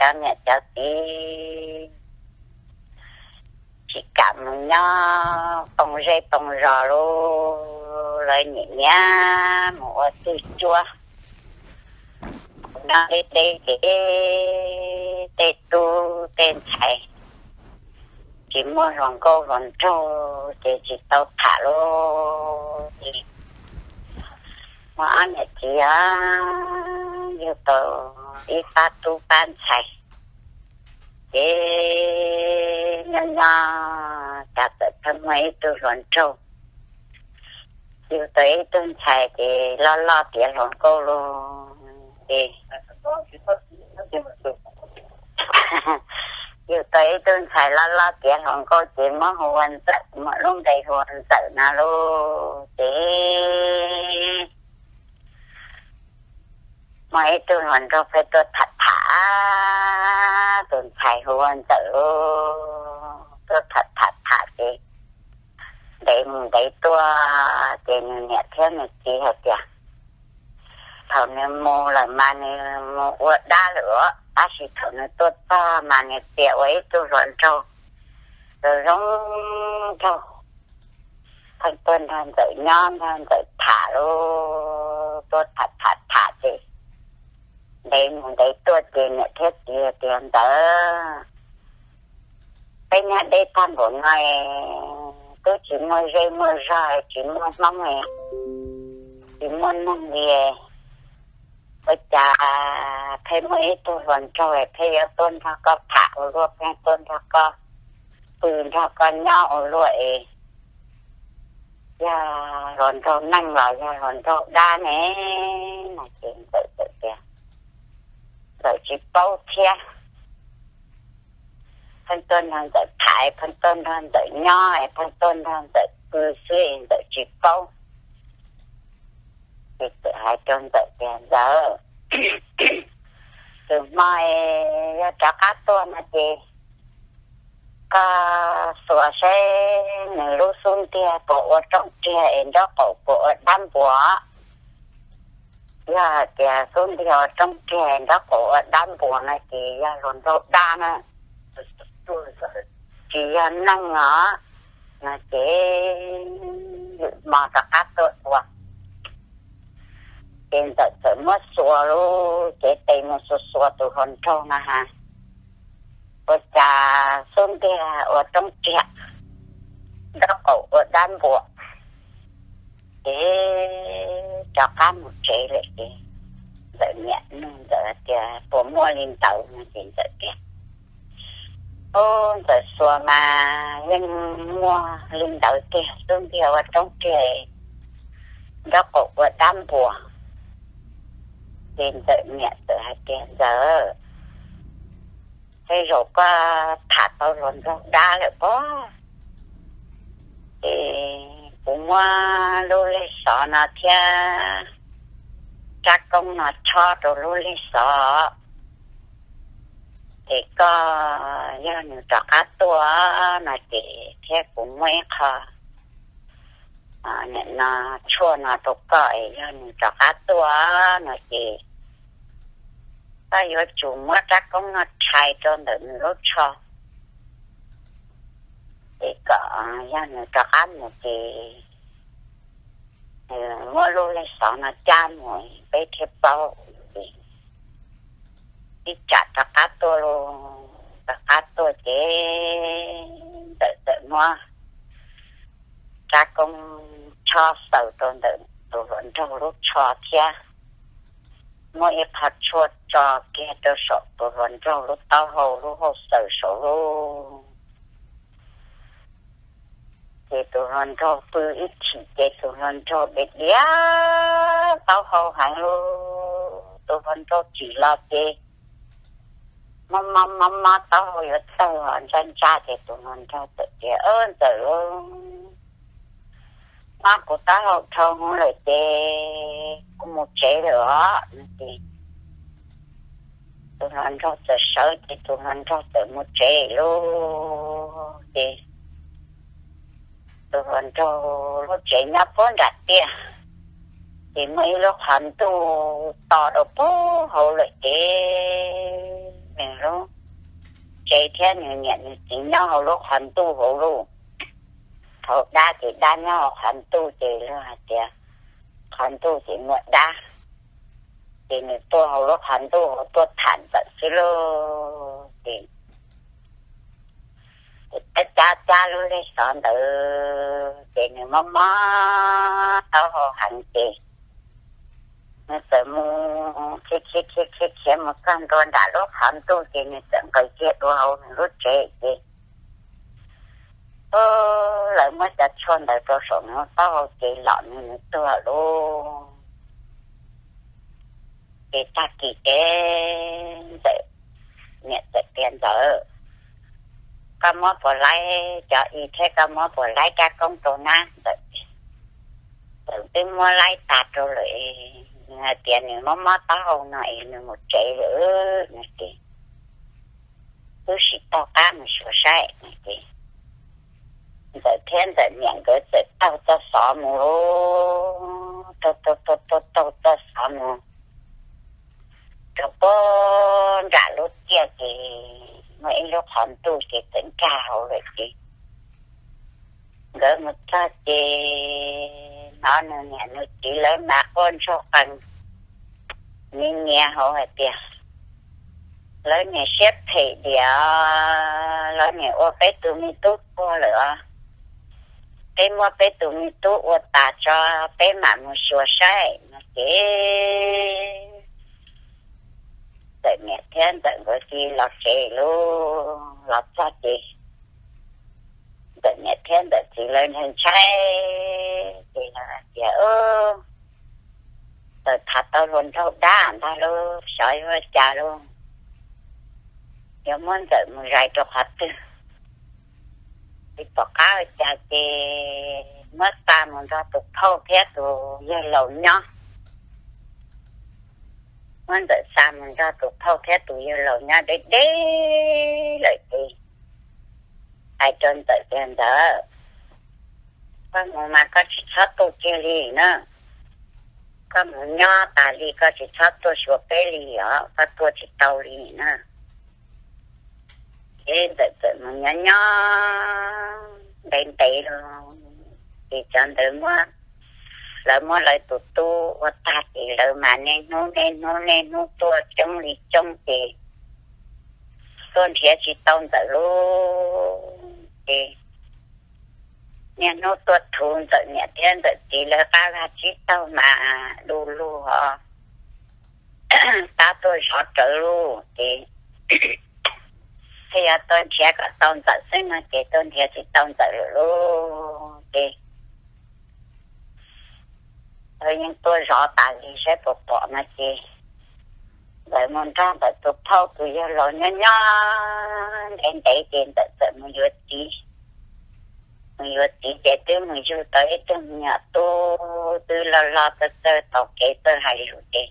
cov niam cov txiv tsis kam mus nyob poo zej poo zos lawm, lawv niam nyiam mus ua txuj cuab, nyob deb deb ces tej tub tej ntxhais tsis muaj hluas nkauj hluas nraug ces tsis tau tham lauj. Ces muaj ob niam txiv os, yug tau ib pab tub pab ntxhais, ces nyob nyob cas txawm tau muaj ib tug hluas nraug, yug tau ib tug ntxhais ces loj loj tiav hluas nkauj lauj. Ces yug tau ib tug ntxhais loj loj tiav hluas nkauj ces muab hu ua Ntxawm, muab lub npe hu ua Ntxawm no lauj. Ces muaj ib tug hluas nraug pheej tuaj tham tham, tus ntxhais hu ua Ntxawm lauj, tuaj tham tham tham ces ntev mus ntev tuaj ces nws niam thiab nws txiv hais tias thaum nws mus lawm mas nws mus ua dab lawm, tab sis thaum nws tuaj txog mas nws txia ua ib tug hluas nraug zoo zoo nraug, pheej tuaj nrog Ntxawm nyob nrog Ntxawm tham lauj, tuaj tham tham tham ces ntev mus ntev tuaj ces niam thiab txiv tias Ntxawm, peb nyob deb tag npaum no, twb tsis muaj zej muaj zog, tsis muaj hmoob, tsis muaj neeg li, ua cas pheej muaj ib tug hluas nraug pheej yuav tuaj nrog koj tham ua luaj, pheej tuaj nrog koj pw nrog koj nyob ua luaj es yog hluas nraug neeg los yog hluas nraug dab ne? No ces Ntxawm txawm tias Ntxawm tsis paub thiab, pheej tuaj nrog Ntxawm tham, pheej tuaj nrog Ntxawm nyob, pheej tuaj nrog Ntxawm pw xwb, Ntxawm tsis paub. Ces txawm hais rau Ntxawm tias Ntxawm, tus hmo yog rov qab tuaj no ces koj xuas seb nws lub xub ntiag puas ua roob riag es nraub qaum puas ua dab npuas. Yog hais tias xub ntiag ua roob riag es nraub qaum ua dab npuas no ces yog hluas nraug dab na, tsis yog neeg os. No ces lwm hmo rov qab tuaj ua. Ces Ntxawm txawm muab xuas lub cev tes mus xuas xuas tus hluas nraug no ha, ua cas xub ntiag ua roob riag, nraub qaum ua dab npuas. Ces rov qab mus tsev lawm ces Ntxawm niam nug Ntxawm tias puas muaj li ntawd no ces Ntxawm tias, Ub, Ntxawm xuas mas yeej muaj li ntawd tiag, xub ntiag ua roob riag, nraub qaum ua dab npuas. Ces Ntxawm niam txawm hais tias Ntxawm, tej zaum koj tham tau hluas nraug dab lawm pob, ces kuv muab lub lej xov no thiab rab koob no chob rau lub lej xov, ces koj, yog nws rov qab tuaj no ces thiab kuv muab ib qho nim no tshuaj no rau koj es yog nws rov qab tuaj no ces koj yuav tsum muab rab koob no rhais rau ntawm nws lub tsho, ces kom yog nws rov qab mus ces muab lub lej xov no cab mus peb thiaj paub. Ces ib tsam rov qab tuaj, rov qab tuaj ces Ntxawm txawm muab rab koob chob xaws rau ntawm tus hluas nraug lub tsho thiab muab ib qho tshuaj tso kiag rau saum tus hluas nraug lub taub hau, lub hauj xaws saum lub. Ces tus hluas nraug pw ib chim ces tus hluas nraug diav diav taub hau heev li, tus hluas nraug tsim los ces mob mob mob mob taub hau yuav tawg ntsa ntsa ces tus hluas nraug txawm tias, Ntxawm, mob kuv taub hau dhau hwv lawm ces kuv mus tsev lawm os. Ces tus hluas nraug txawm sawv ces tus hluas nraug txawm mus tsev lauj. Ces tus hluas nraug lub tsev nyob puag nram tiaj, ces muaj ib lub qhov ntuj to rau puag hauv lawm ces nws lub tsev thiab nws niam nws txiv nyob hauv lub qhov ntuj hauv lauj. Thaum dab ces dab nyob hauv qhov ntuj ces luag hais tias qhov ntuj ces muaj dab, ces nws tuaj hauv lub qhov ntuj hauv tuaj tham Ntxawm xwb lauj. Ces cab cab lub zej xov ntawd ces nws mob mob taub hau heev ces nws txawm mus khiav khiav khiav khiav khiav mus txog ntua nram lub qhov ntuj ces nws txawm nqis kiag dua hauv nws lub tsev ces lawv muab cov tshuaj ntawd rau saum nws taub hau ces los nws nws tuag lauj. Ces tag kis ces Ntxawm niam txawm tias, Ntxawm, koj muab puas laib cov i thiab koj muab puas laib rab koob rau nab? Ntxawm, Ntxawm twb muab laib tas rau lawm, nws hais tias nws mob mob taub hau no es nws mus tsev lawm no ces wb sim taug qab mus xyuas saib no ces Ntxawm thiab Ntxawm niam nkawd txawm taug txoj xov mus, taug taug taug taug txoj xov mus rau puag nram lub tiaj ces muaj ib lub qhov ntuj ces txawm nkag hauv lawm ces nkawd mus txog ces hnov nws niam nws txiv lawv mas quaj ntsuag qees nyiav nyiav hauv hais tias, Lawv niam siab phem diam, lawv niam ua peb tus me tub tuag lawm os. Peb muab peb tus me tub ua tas tso, peb mam mus xyuas saib no ces Ntxawm niam thiab Ntxawm nkawd cia li los tsev lauj. Los txog ces Ntxawm niam thiab Ntxawm txiv lawv ntshai ntshai ces lawv hais tias, Ntxawm tham tau hluas nraug dab ntag lauj, xyov yuav ua cas lauj, yuav muab Ntxawm mus zais rau qhov twg. Tsis pom qab ua cas ces muab xa mus nrog tus phauj thiab tus yawg laus nyob. Muab Ntxawm xa mus nrog tus phauj thiab tus yawg laus nyob deb deb lawm ces hais rau Ntxawm tias, Ntxawm, koj mus mas koj tsis txhob tuaj kiag li na. Koj mus nyob tas li, koj tsis txhob tuaj xyuas peb li os, koj tuaj tsis tau li na. Ces Ntxawm txawm mus nyob nyob ntev ntev los ces cov ntawd muab, lawv muab lawv tus tub ua tag ces lawv mas niaj hnub niaj hnub niaj hnub tuaj coob li coob ces tuaj nrhiav tsis tau Ntxawm lauj. Ces niaj hnub tuaj thuv Ntxawm niam thiab Ntxawm txiv lawv qab vaj tsib taug mas du lug os, tab tuaj zov rawv lauj. Ces thiaj yog tuaj nrhiav kom tau Ntxawm xwb no ces tuaj nrhiav tsis tau Ntxawm lawm lauj. Ces lawv yeej tuaj zov tas li saib puas pom no ces lawv mus nrog Ntxawm tus phauj tus yawg laus nyob nyob ntev ntev ces Ntxawm txawm mus yuav txiv. Mus yuav txiv ces twb mus yug tau ib tug me nyuam tub twb loj loj txawj txawj taug kev txawj hais lus ces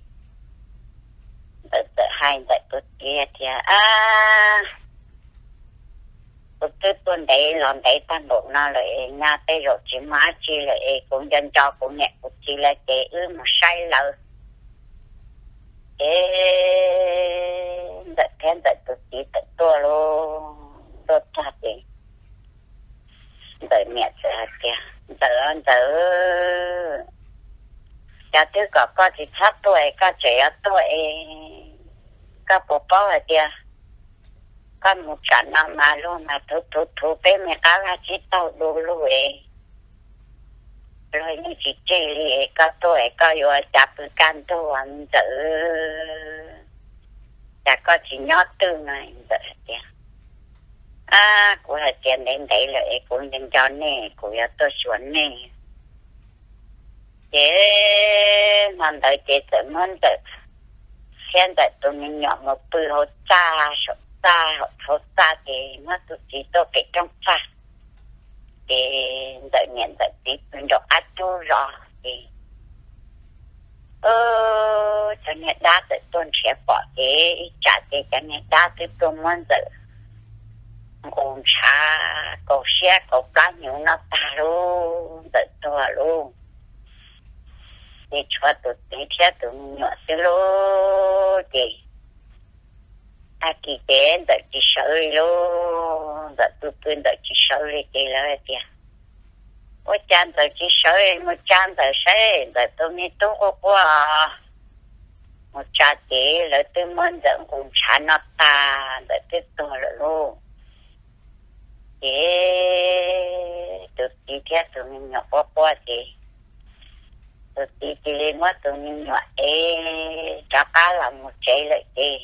Ntxawm txawm hais Ntxawm tus txiv tias, Ab, kuv twb tuaj ntev los ntev tag npaum no lawm es nyaj tej zaum tsis muaj dab tsi lawm es kuv nco nco kuv niam kuv txiv lawv ces wb mus saib lawv. Ces Ntxawm thiab Ntxawm tus txiv txawm tuaj lauj. Tuaj txog ces Ntxawm niam txawm hais tias, Ntxawm, Ntxawm, cas twb kom koj tsis txhob tuaj es koj tseem yuav tuaj es, koj puas paub hais tias koj mus tsam no mas luag mas thuv thuv thuv peb me qab vaj tsib taug du lug es luag yeej tsis tseg li es koj tuaj es koj yuav ua cas pw kaj ntug, Ntxawm, cas koj tsis nyob twj no? Ntxawm hais tias, Ab, kuv hais tias ntev ntev lawm es kuv nco nco nej, kuv yuav tuaj xyuas nej. Ces hmo ntawd ces txawm muab Ntxawm thiab Ntxawm tus me nyuam mus pw hauv txaj, saum txaj, hauv txaj ces muab tus txiv tuaj pem rooj txaj. Ces Ntxawm niam Ntxawm txiv pw nraum qab cub zos ces cov niag dab txawm tuaj nrhiav pom ces ib tsam ces cov niag dab twb tuaj muab Ntxawm nqus ntshav kaum siab kaum plab hnyuv noj tag lauj, Ntxawm tuag lauj. Ces tshuav tus txiv thiab tus me nyuam xwb lauj. Ces Tag kis ces Ntxawm tsis sawv li lauj, Ntxawm pw pw Ntxawm tsis sawv li ces lawv tias, ua cas Ntxawm tsis sawv, mus tsa Ntxawm saib, Ntxawm tus me tub quaj quaj. Mus tsa ces lawv twb muab Ntxawm nqus ntshav no tas, Ntxawm twb tuag lawm lauj. Ces tus txiv thiab tus me nyuam quaj quaj ces tus txiv cia li muab tus me nyuam ev rov qab los mus tsev lawm ces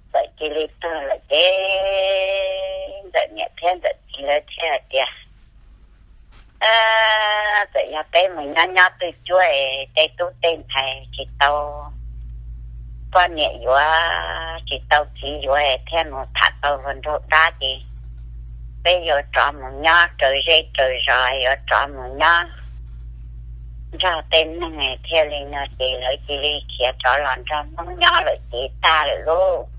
Ntxawm cia li tuag lawm ces Ntxawm niam thiab Ntxawm txiv lawv thiaj hais tias, txawm yog peb mus nyob nyob twj cuab es tej tub tej ntxhais tsis tau poj niam yuav, tsis tau txiv yuav thiaj mus tham tau hluas nraug dab ces peb yuav rov mus nyob raws zej raws zos, yuav rov mus nyob nrog tej neeg thiaj li no ces lawv cia li khiav rov los nrog Hmoob nyob lawm ces tag lawm lauj.